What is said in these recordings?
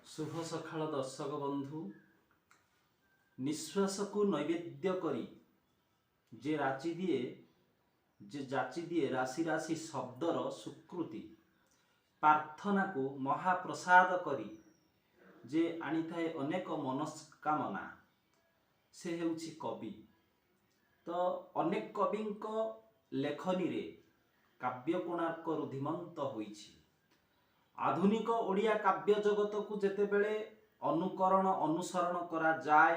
ଶୁଭ ସକାଳ ଦର୍ଶକ ବନ୍ଧୁ। ନିଶ୍ୱାସକୁ ନୈବେଦ୍ୟ କରି ଯେ ରାଚି ଦିଏ, ଯେ ଯାଚି ଦିଏ ରାଶି ରାଶି ଶବ୍ଦର ସ୍ୱୀକୃତି, ପ୍ରାର୍ଥନାକୁ ମହାପ୍ରସାଦ କରି ଯେ ଆଣିଥାଏ ଅନେକ ମନସ୍କାମନା, ସେ ହେଉଛି କବି। ତ ଅନେକ କବିଙ୍କ ଲେଖନୀରେ କାବ୍ୟ କୋଣାର୍କ ରୁଦ୍ଧିମନ୍ତ ହୋଇଛି। ଆଧୁନିକ ଓଡ଼ିଆ କାବ୍ୟ ଜଗତକୁ ଯେତେବେଳେ ଅନୁକରଣ ଅନୁସରଣ କରାଯାଏ,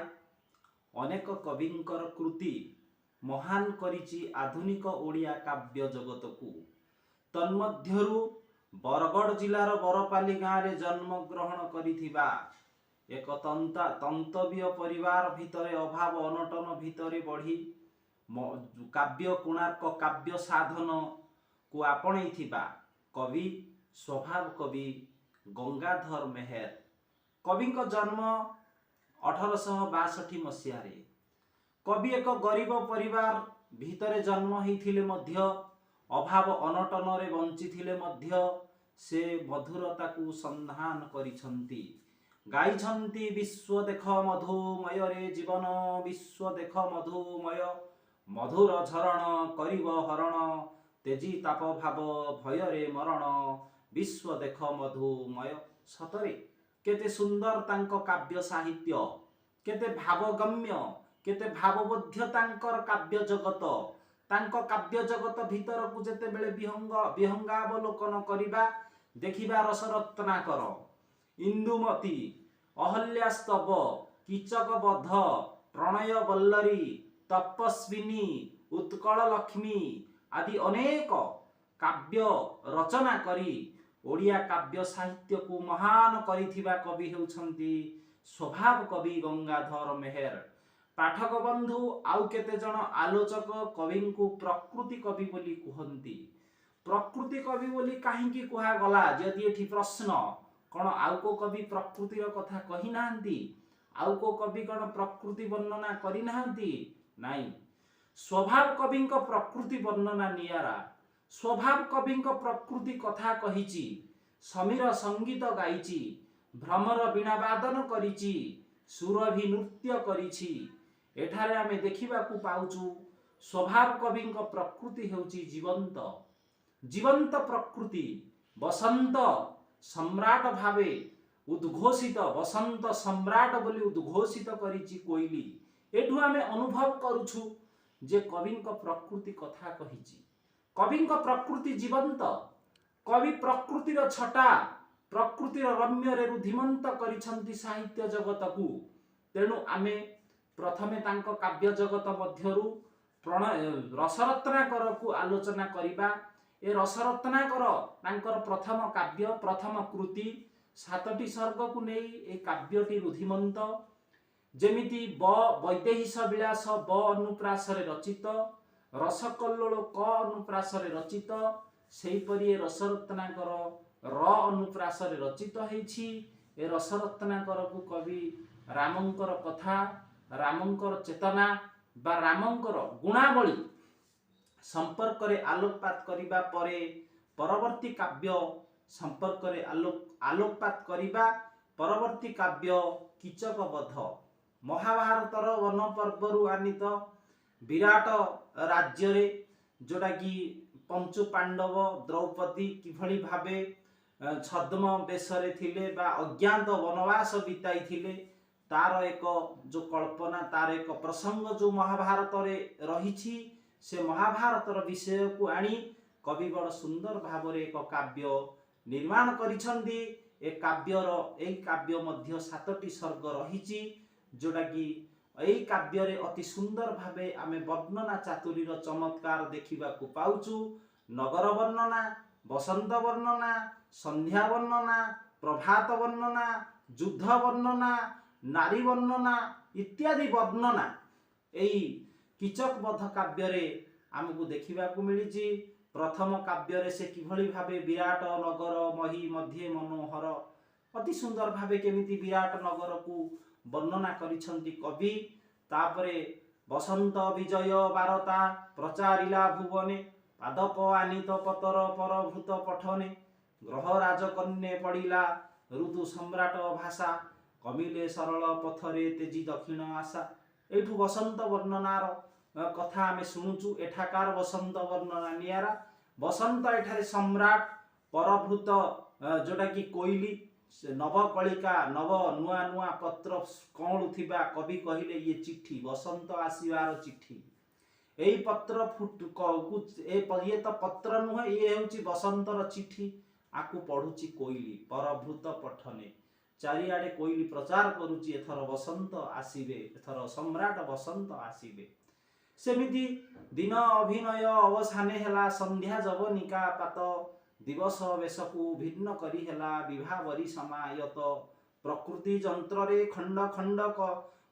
ଅନେକ କବିଙ୍କର କୃତି ମହାନ କରିଛି ଆଧୁନିକ ଓଡ଼ିଆ କାବ୍ୟ ଜଗତକୁ। ତନ୍ମଧ୍ୟରୁ ବରଗଡ଼ ଜିଲ୍ଲାର ବରପାଲି ଗାଁରେ ଜନ୍ମଗ୍ରହଣ କରିଥିବା ଏକ ତନ୍ତବୀୟ ପରିବାର ଭିତରେ ଅଭାବ ଅନଟନ ଭିତରେ ବଢ଼ି କାବ୍ୟ କୋଣାର୍କ କାବ୍ୟ ସାଧନକୁ ଆପଣେଇଥିବା କବି, ସ୍ୱଭାବ କବି ଗଙ୍ଗାଧର ମେହେର। କବିଙ୍କ ଜନ୍ମ 1862 ମସିହାରେ। କବି ଏକ ଗରିବ ପରିବାର ଭିତରେ ଜନ୍ମ ହେଇଥିଲେ ମଧ୍ୟ, ଅଭାବ ଅନଟନରେ ବଞ୍ଚିଥିଲେ ମଧ୍ୟ ସେ ମଧୁରତାକୁ ସନ୍ଧାନ କରିଛନ୍ତି, ଗାଇଛନ୍ତି, "ବିଶ୍ୱ ଦେଖ ମଧୁମୟରେ ଜୀବନ, ବିଶ୍ୱ ଦେଖ ମଧୁମୟ, ମଧୁର ଝରଣ କରିବ ହରଣ, ତେଜି ତାପ ଭାବ ଭୟରେ ମରଣ, ବିଶ୍ୱ ଦେଖ ମଧୁମୟ।" ସତରେ କେତେ ସୁନ୍ଦର ତାଙ୍କ କାବ୍ୟ ସାହିତ୍ୟ, କେତେ ଭାବଗମ୍ୟ, କେତେ ଭାବବୋଧ୍ୟ ତାଙ୍କର କାବ୍ୟ ଜଗତ। ତାଙ୍କ କାବ୍ୟ ଜଗତ ଭିତରକୁ ଯେତେବେଳେ ବିହଙ୍ଗାବଲୋକନ କରିବା, ଦେଖିବା ରସରତ୍ନାକର, ଇନ୍ଦୁମତୀ, ଅହଲ୍ୟାସ୍ତବ, କୀଚକ ବଧ, ପ୍ରଣୟ ବଲ୍ଲରୀ, ତପସ୍ୱିନୀ, ଉତ୍କଳ ଲକ୍ଷ୍ମୀ ଆଦି ଅନେକ କାବ୍ୟ ରଚନା କରି ଓଡ଼ିଆ କାବ୍ୟ ସାହିତ୍ୟକୁ ମହାନ କରିଥିବା କବି ହେଉଛନ୍ତି ସ୍ୱଭାବ କବି ଗଙ୍ଗାଧର ମେହେର। ପାଠକ ବନ୍ଧୁ, ଆଉ କେତେଜଣ ଆଲୋଚକ କବିଙ୍କୁ ପ୍ରକୃତି କବି ବୋଲି କୁହନ୍ତି। ପ୍ରକୃତି କବି ବୋଲି କାହିଁକି କୁହାଗଲା ଯଦି ଏଠି ପ୍ରଶ୍ନ, କ'ଣ ଆଉ କୋଉ କବି ପ୍ରକୃତିର କଥା କହିନାହାନ୍ତି? ଆଉ କୋଉ କବି କ'ଣ ପ୍ରକୃତି ବର୍ଣ୍ଣନା କରିନାହାନ୍ତି? ନାଇଁ, ସ୍ୱଭାବ କବିଙ୍କ ପ୍ରକୃତି ବର୍ଣ୍ଣନା ନିଆରା। ସ୍ୱଭାବ କବିଙ୍କ ପ୍ରକୃତି କଥା କହିଛି, ସମୀର ସଙ୍ଗୀତ ଗାଇଛି, ଭ୍ରମର ବୀଣାବାଦନ କରିଛି, ସୁରଭି ନୃତ୍ୟ କରିଛି। ଏଠାରେ ଆମେ ଦେଖିବାକୁ ପାଉଛୁ, ସ୍ୱଭାବ କବିଙ୍କ ପ୍ରକୃତି ହେଉଛି ଜୀବନ୍ତ, ଜୀବନ୍ତ ପ୍ରକୃତି। ବସନ୍ତ ସମ୍ରାଟ ଭାବେ ଉଦ୍ଘୋଷିତ, ବସନ୍ତ ସମ୍ରାଟ ବୋଲି ଉଦ୍ଘୋଷିତ କରିଛି କୋଇଲି। ଏଠୁ ଆମେ ଅନୁଭବ କରୁଛୁ ଯେ କବିଙ୍କ ପ୍ରକୃତି କଥା କହିଛି। କବିଙ୍କ ପ୍ରକୃତି ଜୀବନ୍ତ। କବି ପ୍ରକୃତିର ଛଟା, ପ୍ରକୃତିର ରମ୍ୟରେ ରୁଦ୍ଧିମନ୍ତ କରିଛନ୍ତି ସାହିତ୍ୟ ଜଗତକୁ। ତେଣୁ ଆମେ ପ୍ରଥମେ ତାଙ୍କ କାବ୍ୟ ଜଗତ ମଧ୍ୟରୁ ରସରତ୍ନାକରକୁ ଆଲୋଚନା କରିବା। ଏ ରସରତ୍ନାକର ତାଙ୍କର ପ୍ରଥମ କାବ୍ୟ, ପ୍ରଥମ କୃତି। ସାତଟି ସର୍ଗକୁ ନେଇ ଏ କାବ୍ୟଟି ରୁଦ୍ଧିମନ୍ତ। ଯେମିତି ବୈଦେହୀଶ ବିଳାସ ବ ଅନୁପ୍ରାସରେ ରଚିତ, ରସକଲ୍ଲୋଳ କ ଅନୁପ୍ରାସରେ ରଚିତ, ସେହିପରି ଏ ରସରତ୍ନାକର ର ଅନୁପ୍ରାସରେ ରଚିତ ହେଇଛି। ଏ ରସରତ୍ନାକରକୁ କବି ରାମଙ୍କର କଥା, ରାମଙ୍କର ଚେତନା ବା ରାମଙ୍କର ଗୁଣାବଳୀ ସମ୍ପର୍କରେ ଆଲୋକପାତ କରିବା ପରେ ପରବର୍ତ୍ତୀ କାବ୍ୟ ସମ୍ପର୍କରେ ଆଲୋକପାତ କରିବା। ପରବର୍ତ୍ତୀ କାବ୍ୟ କୀଚକ ବଧ। ମହାଭାରତର ବନ ପର୍ବରୁ ଆନିତ ବିରାଟ ରାଜ୍ୟରେ ଯୋଉଟାକି ପଞ୍ଚୁ ପାଣ୍ଡବ, ଦ୍ରୌପଦୀ କିଭଳି ଭାବେ ଛଦ୍ମ ବେଶରେ ଥିଲେ ବା ଅଜ୍ଞାତ ବନବାସ ବିତାଇଥିଲେ, ତାର ଏକ ଯୋଉ କଳ୍ପନା, ତାର ଏକ ପ୍ରସଙ୍ଗ ଯୋଉ ମହାଭାରତରେ ରହିଛି, ସେ ମହାଭାରତର ବିଷୟକୁ ଆଣି କବି ବଡ଼ ସୁନ୍ଦର ଭାବରେ ଏକ କାବ୍ୟ ନିର୍ମାଣ କରିଛନ୍ତି। ଏଇ କାବ୍ୟ ମଧ୍ୟ ସାତଟି ସର୍ଗ ରହିଛି, ଯୋଉଟାକି ଏଇ କାବ୍ୟରେ ଅତି ସୁନ୍ଦର ଭାବେ ଆମେ ବର୍ଣ୍ଣନା ଚାତୁରୀର ଚମତ୍କାର ଦେଖିବାକୁ ପାଉଛୁ। ନଗର ବର୍ଣ୍ଣନା, ବସନ୍ତ ବର୍ଣ୍ଣନା, ସନ୍ଧ୍ୟା ବର୍ଣ୍ଣନା, ପ୍ରଭାତ ବର୍ଣ୍ଣନା, ଯୁଦ୍ଧ ବର୍ଣ୍ଣନା, ନାରୀ ବର୍ଣ୍ଣନା ଇତ୍ୟାଦି ବର୍ଣ୍ଣନା ଏଇ କୀଚକ ବଧ କାବ୍ୟରେ ଆମକୁ ଦେଖିବାକୁ ମିଳିଛି। ପ୍ରଥମ କାବ୍ୟରେ ସେ କିଭଳି ଭାବେ ବିରାଟ ନଗର ମହି ମଧ୍ୟେ ମନୋହର, ଅତି ସୁନ୍ଦର ଭାବେ କେମିତି ବିରାଟ ନଗରକୁ ବର୍ଣ୍ଣନା କରିଛନ୍ତି କବି। ତାପରେ ବସନ୍ତ ବିଜୟ ବାରତା ପ୍ରଚାରିଲା ଭୁବନେ, ପାଦପ ଆନିତ ପତର ପରଭୂତ ପଠନେ, ଗ୍ରହ ରାଜକନ୍ୟେ ପଡ଼ିଲା ଋତୁ ସମ୍ରାଟ ଭାଷା, କମିଲେ ସରଳ ପଥରେ ତେଜି ଦକ୍ଷିଣ ଆଶା। ଏଇଠୁ ବସନ୍ତ ବର୍ଣ୍ଣନାର କଥା ଆମେ ଶୁଣୁଛୁ। ଏଠାକାର ବସନ୍ତ ବର୍ଣ୍ଣନା ନିଆରା। ବସନ୍ତ ଏଠାରେ ସମ୍ରାଟ, ପରଭୃତ ଯୋଉଟାକି କୋଇଲି, ସେ ନବକଳିକା, ନବ ନୂଆ ନୂଆ ପତ୍ର କଅଁଳୁଥିବା। କବି କହିଲେ, ଇଏ ଚିଠି, ବସନ୍ତ ଆସିବାର ଚିଠି। ଏଇ ପତ୍ର ଫୁଟ ଇଏ ତ ପତ୍ର ନୁହେଁ, ଇଏ ହେଉଛି ବସନ୍ତର ଚିଠି। ଆକୁ ପଢୁଛି କୋଇଲି। ପରଭୃତ ପଠନେ, ଚାରିଆଡ଼େ କୋଇଲି ପ୍ରଚାର କରୁଛି, ଏଥର ବସନ୍ତ ଆସିବେ, ଏଥର ସମ୍ରାଟ ବସନ୍ତ ଆସିବେ। ସେମିତି ଦିନ ଅଭିନୟ ଅବସାନେ ହେଲା ସନ୍ଧ୍ୟା ଯବନିକା ପାତ, ଦିବସ ବେଶକୁ ଭିନ୍ନ କରି ହେଲା ବିଭାବରୀ ସମାୟତ। ପ୍ରକୃତି ଯନ୍ତ୍ରରେ ଖଣ୍ଡ ଖଣ୍ଡ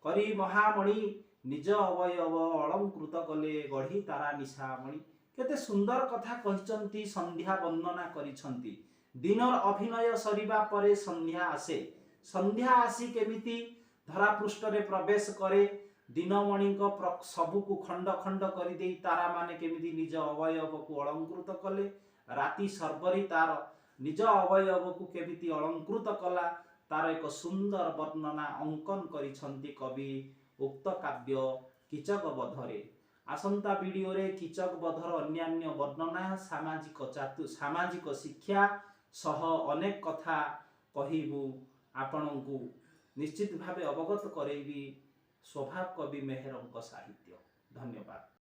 କରି ମହାମଣି, ନିଜ ଅବୟବ ଅଳଙ୍କୃତ କଲେ ଗଢ଼ି ତାରା ନିଶାମଣି। କେତେ ସୁନ୍ଦର କଥା କହିଛନ୍ତି, ସନ୍ଧ୍ୟା ବର୍ଣ୍ଣନା କରିଛନ୍ତି। ଦିନର ଅଭିନୟ ସରିବା ପରେ ସନ୍ଧ୍ୟା ଆସେ। ସନ୍ଧ୍ୟା ଆସି କେମିତି ଧରାପୃଷ୍ଠରେ ପ୍ରବେଶ କରେ, ଦିନମଣିଙ୍କ ସବୁକୁ ଖଣ୍ଡ ଖଣ୍ଡ କରିଦେଇ ତାରାମାନେ କେମିତି ନିଜ ଅବୟବକୁ ଅଳଙ୍କୃତ କଲେ, ରାତି ସର୍ବରି ତାର ନିଜ ଅବୟବକୁ କେମିତି ଅଳଙ୍କୃତ କଲା, ତାର ଏକ ସୁନ୍ଦର ବର୍ଣ୍ଣନା ଅଙ୍କନ କରିଛନ୍ତି କବି ଉକ୍ତ କାବ୍ୟ କୀଚକ ବଧରେ। ଆସନ୍ତା ଭିଡ଼ିଓରେ କୀଚକ ବଧର ଅନ୍ୟାନ୍ୟ ବର୍ଣ୍ଣନା, ସାମାଜିକ ଚାତୁ, ସାମାଜିକ ଶିକ୍ଷା ସହ ଅନେକ କଥା କହି ମୁଁ ଆପଣଙ୍କୁ ନିଶ୍ଚିତ ଭାବେ ଅବଗତ କରେଇବି ସ୍ୱଭାବ କବି ମେହେରଙ୍କ ସାହିତ୍ୟ। ଧନ୍ୟବାଦ।